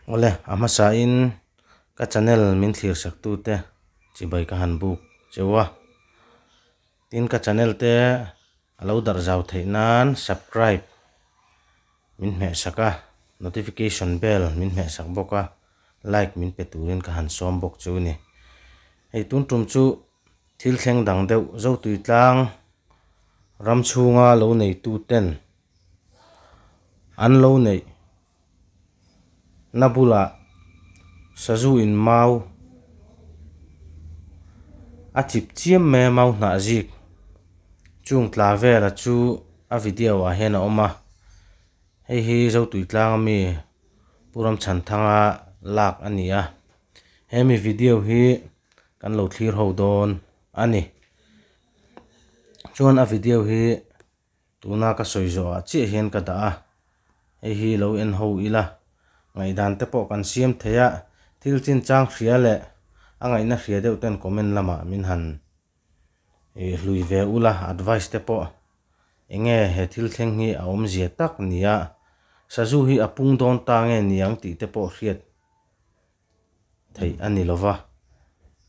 Awle, a hmasain ka channel min thlir saktute chibai ka han buk cheu a. Tin ka channel te a lo darh zau theih nan subscribe min hmeh sak a, notification bell min hmeh sak bawk a, like min pe turin ka han sawm bawk chu a ni. Hei tun tum chu thil thleng dang deuh Zotui tlang ram chhunga lo neitu ten an lo neih na bulah sazu in mau a chip chiam mai a mau hnah zik chung tla vela chu a video ah hian a awm a hei hi Zotui tlang ami Pu Ramchhanthanga lak a ni a hemi video hi kan lo thlir ho dawn a ni chuan a video hi. Tuna ka sawi zawh ah chiah hian ka dah a, hei hi lo en ho ila, ngaihdan te pawh kan siam thei a, thil chinchang hria leh a ngaihna hria deuh ten comment lamah min han ih hlui ve ula, advice te pawh enge he thil thleng hi a awmzia tak nia, sazu hi a pung dawn ta nge niang tih te pawh hriat theih a ni lova.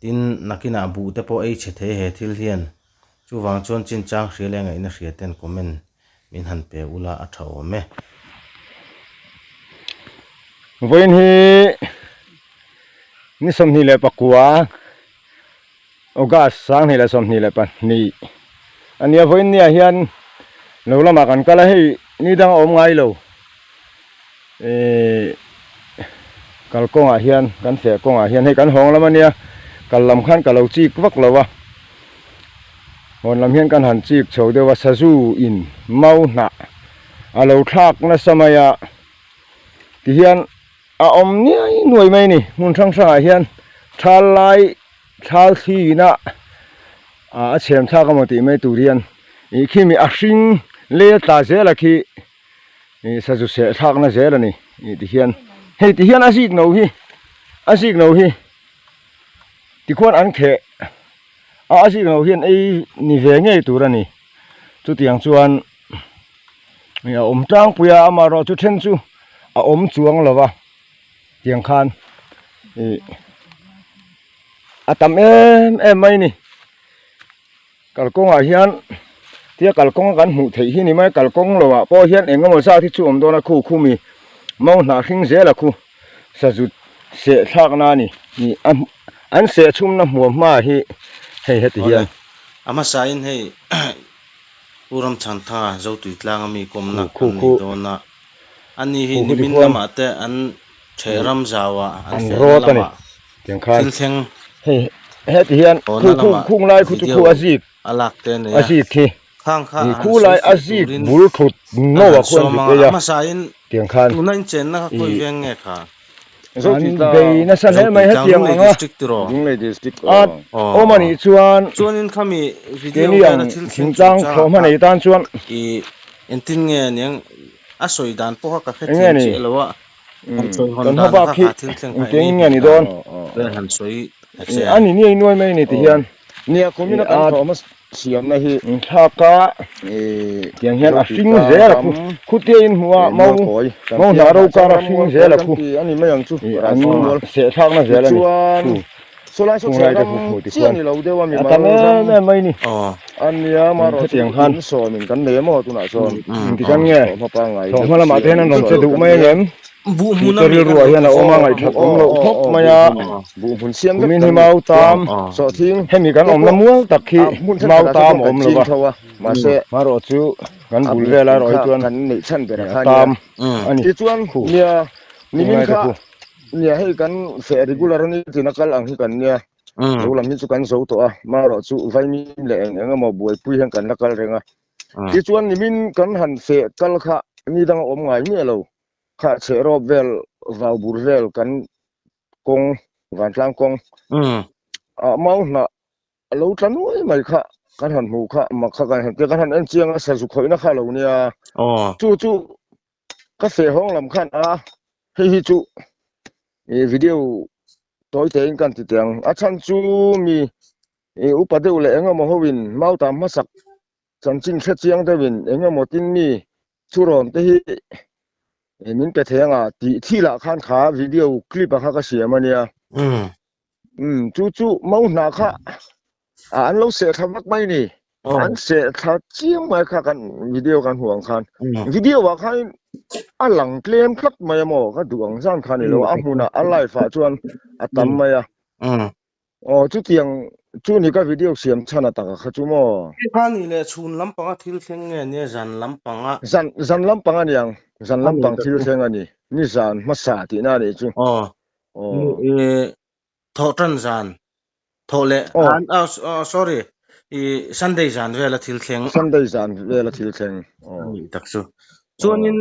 Tin, nakinah buh te pawh ei chhe thei he thil hian. Chuvang chuan chinchang hria leh ngaihna hria ten comment min han pe ula a tha awm e. Vawiin hi ni 24 August 2022 a nia vawiin ni ah hian lo lamah kan kal a hei ni dang a awm ngai lo ihh kalkawngah hian kan feh kawngah hian hei kan hawng lam a nia kal lam khan ka lo chik vak lo a hawn lam hian kan han chik chho deuh a sazu in mau hnah a lo thlak nasa mai a tihian. A awm niai nuai mai a ni hmun hrang hrangah hian thal lai thal thli ina a chhem thlak emaw tih mai tur hian ih khimi a hring lel tla zel a khi ih sazu seh thlakna zel a ni ih ti hian hei ti hian a zik no hi a zik no hi tikhuan an kheh a a zik no hian ei ni ve ngei tur a ni chutiang chuan. A awm tlangpui a amaherawh chu then chu a awm chuang lo va tiang khan ih a tam em em mai a ni kalkawngah hian tia kalkawng a kan hmuh theih hi ni mai kalkawng lo ah pawh hian eng emaw zat hi chu awm dawn a khu khu mi mau hnah hring zel a khu sazut seh thlak na a ni ih a an seh chhumna hmuam hma hi hei heti hian. A hmasa in hei. Pu Ramchhantha Zotui tlanga mi kawmna kan nei dawn a, ani hi nimin lamah te an ṭheh ram zauah an fehna lamah thil thleng awna lamah video a lak te a nei a, khang kha a han sawi fiah turin an han sawm ang a, a hmasain tuna inchenna kha khawi veng nge kha? An bei nasa hle mai hetiang anga a awm a nih chuan keini ang thingtlang thlawhhma nei tan chuan eng nge ni kan hma bak hi engtiangin nge ni dawn a ni ni a innuai mai a ni ti hian Siamna hi Thlak a tiang hian a hring zel a khu khutia in hmuh a mau mau hnah ro kar a hring zel a khu an seh thlakna zel a ni khu chung lai te khu hmuh ti khuan a tam em em mai ni hetiang khan engti kan nge thlawhhma lamah te hian an rawn che duh mai ang em tih te rilruah hian a awm a ngaihṭhat awm loh khawp mai a kumin hi mau tam hemi kan awmna mual tak hi mau tam a awm lo va hmarawh chu kan bul vela erawh hi chuan a tam a ni khu tunlai te khu. Kha chhe rawp vel vau bur vel kan kawng vantlang kawng ah mau hnah a lo tla nuai mai kha kan han hmuh kha mak kha kan han tia kan han en chiang a sazu khawihna kha a lo nia chu chu ka feh hawng lam khan a hei hi chu ih video tawi tein kan ti teh ang a chhan chu mi ih upa deuh leh eng emaw ho in mau tam hmasak chanchin hre chiang deuhin eng emaw tin mi Churawn te hi Min pe thei anga tih thilah khan kha video clip a kha ka siam a nia. Umm chu chu mau hna kha an lo seh thla vak mai ni. An seh thla chiang mai kha kan video kan hmuh ang khan. Video ah khan a lang tlem tlat mai a maw ka duh ang zan kha ni lo a hmunah a live ah chuan a tam mai a. Aw chutiang chu ni ka video siam chhan a taka kha chu maw. Kha ni leh chhun lampanga thil thleng nge nia zan lampanga. Zan zan lampang a niang zan lampang thil thleng a ni ni zan hmasa tihna a nih chu. Aw thawh tan zan thawh leh sorry i Sunday zan vela thil thleng. Sunday zan vela thil thleng. A nih tak chu. Chuanin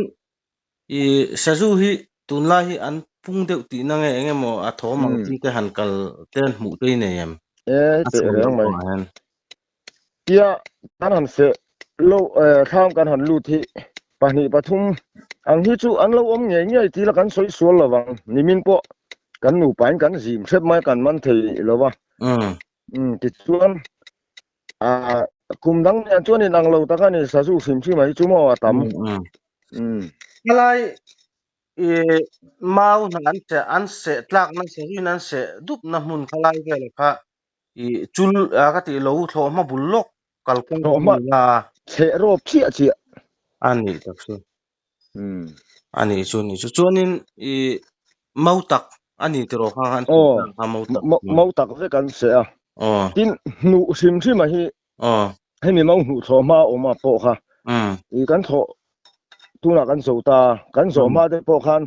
I sazu hi tunlai hi an pung deuh tihna nge eng emaw a thawm ang chi te han kal te an hmuh te i nei em? E teh reng mai. Tia kan han feh lo thlam kan han lut hi pahnih pathum ang hi chu an lo awm ngei ngei tih la kan sawi sual lo vang. Nimin pawh kan nupa in kan zim hrep mai kan man thei lo va. Tichuan Ah, kum dang nen chuan in ang lo tak a ni, sazu hrim hrim a hi chu maw a tam. Helai i mau hna an seh an seh tlakna sazuin an seh dupna hmun khalai vel kha i chul a ka tih lo thlawh hma bul lawk kalkawng Thlawh hma cheh rawp chiah chiah. A nih tak chu. A nih chu ni chu. Chuanin i mau tak a ni tiraw kha khan Aw, kha mau tak. Mau tak vek an seh a. Aw. Tin, hnuh hrim hrim a hi. Aw. Hemi mau hnuh thlawh hma awm a pawh kha. I kan thlawh tunah kan zo ta, kan zawh hma te pawh khan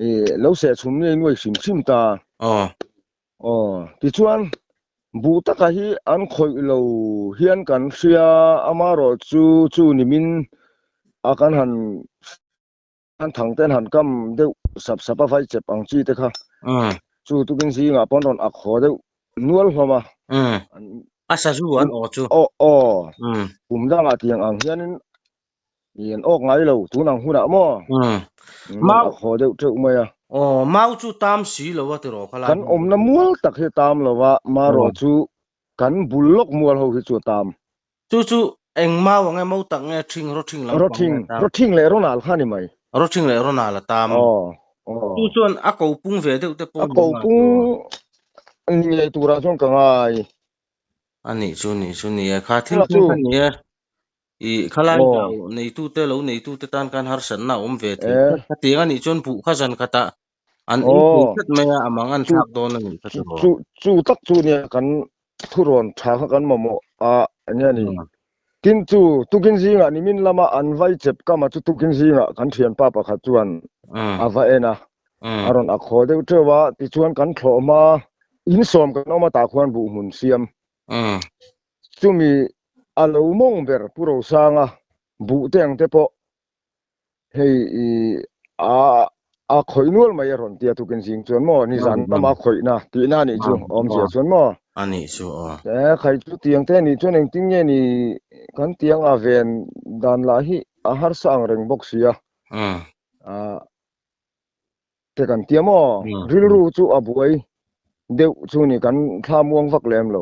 i lo seh chhum ngei nuai hrim hrim ta. Aw. Aw, tichuan buh taka hi an khawih lo hian kan hria, amaherawh chu chu nimin a kan han kan thang ten han kam deuh sap sap a vai chep ang chi te kha chu tukin zingah pawn rawn ak haw deuh nual hlawm a. A sazu an aw chu. Aw aw, kum dangah tiang ang hianin I an awk ngai lo tun ang hunah maw? Mau a khaw deuh teuh mai a. Aw, mau chu tam si lo a tiraw kha lai. Kan awmna mual tak hi tam lo a, marawh chu kan bul lawk mual ho hi chu a tam. Chu chu eng mau ang e, mau tak nge ṭhing, rawṭhing lam pang nge tam? Rawṭhing leh rawnal kha ni mai. Rawṭhing leh rawnal a tam. Aw, aw. Chu chuan a ko pung ve deuh te pawh A ko pung ni ngei turah chuan ka ngai. A nih chu, nih chu ni e. Kha thil thleng kha ni e. I khalai zau neitute lo neitute tan khan harsatna a awm ve thei tlat. Khatiang a nih chuan buh kha zan khatah an ei thei tlat mai a, a mang an thlak dawn a nih kha chu. Chu chu tak chu nia kan thurawn tha kha kan mamawh a nia ni. Tin chu tukin zingah nimin lama an vai chep kam a chu tukin zingah kan thianpa pakhat chuan a va en a, a rawn ak haw deuh teuh a, tichuan kan thlawh hma insawm kan awm a tah khuan buh hmun siam. Chumi a lo mawng ber Pu Rosanga buh te ang te pawh hei i a a khawih nual mai a rawn ti a tukin zing chuan maw nizan lama khawihna tihna a nih chu awmzia chuan maw. A nih chu aw. E khai chu tiang te a nih chuan engtin nge ni kan tiang a ven dan lah hi a harsa ang reng bawk si a. A te kan tia maw rilru chu a buai deuh chu ni kan thla muang vak lem lo.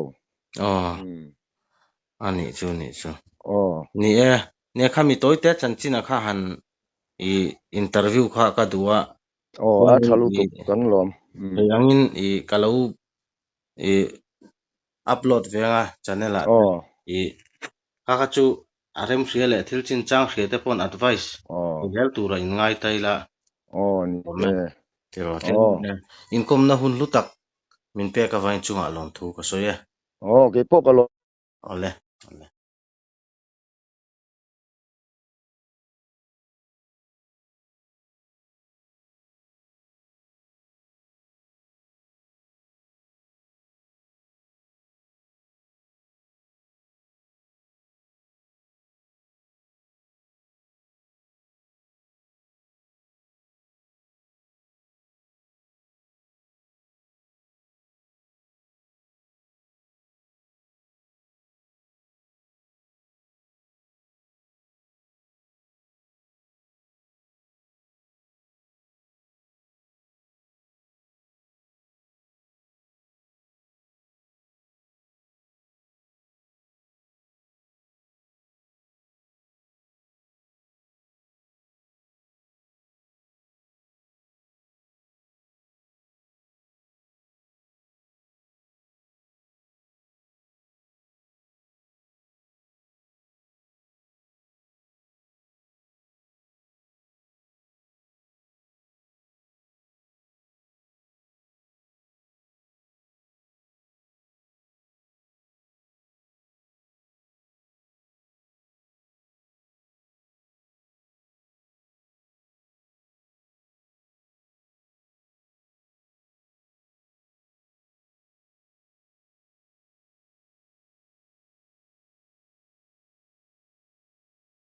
Aw a nih chu nih chu. Aw. Ni e, nia kha mi tawi te chanchin a kha han i interview kha ka duh a. Aw a tha lutuk kan lawm. Hei angin i ka lo i upload ve anga channel ah te i kha kha chu a rem hria leh thil chinchang hria te pawn advice pe zel tura in ngai ta ila awm e tiraw tin inkawmna hun hlu tak min pek avangin chungah lawmthu ka sawi e. Aw keipawh ka lawm. Awle awle.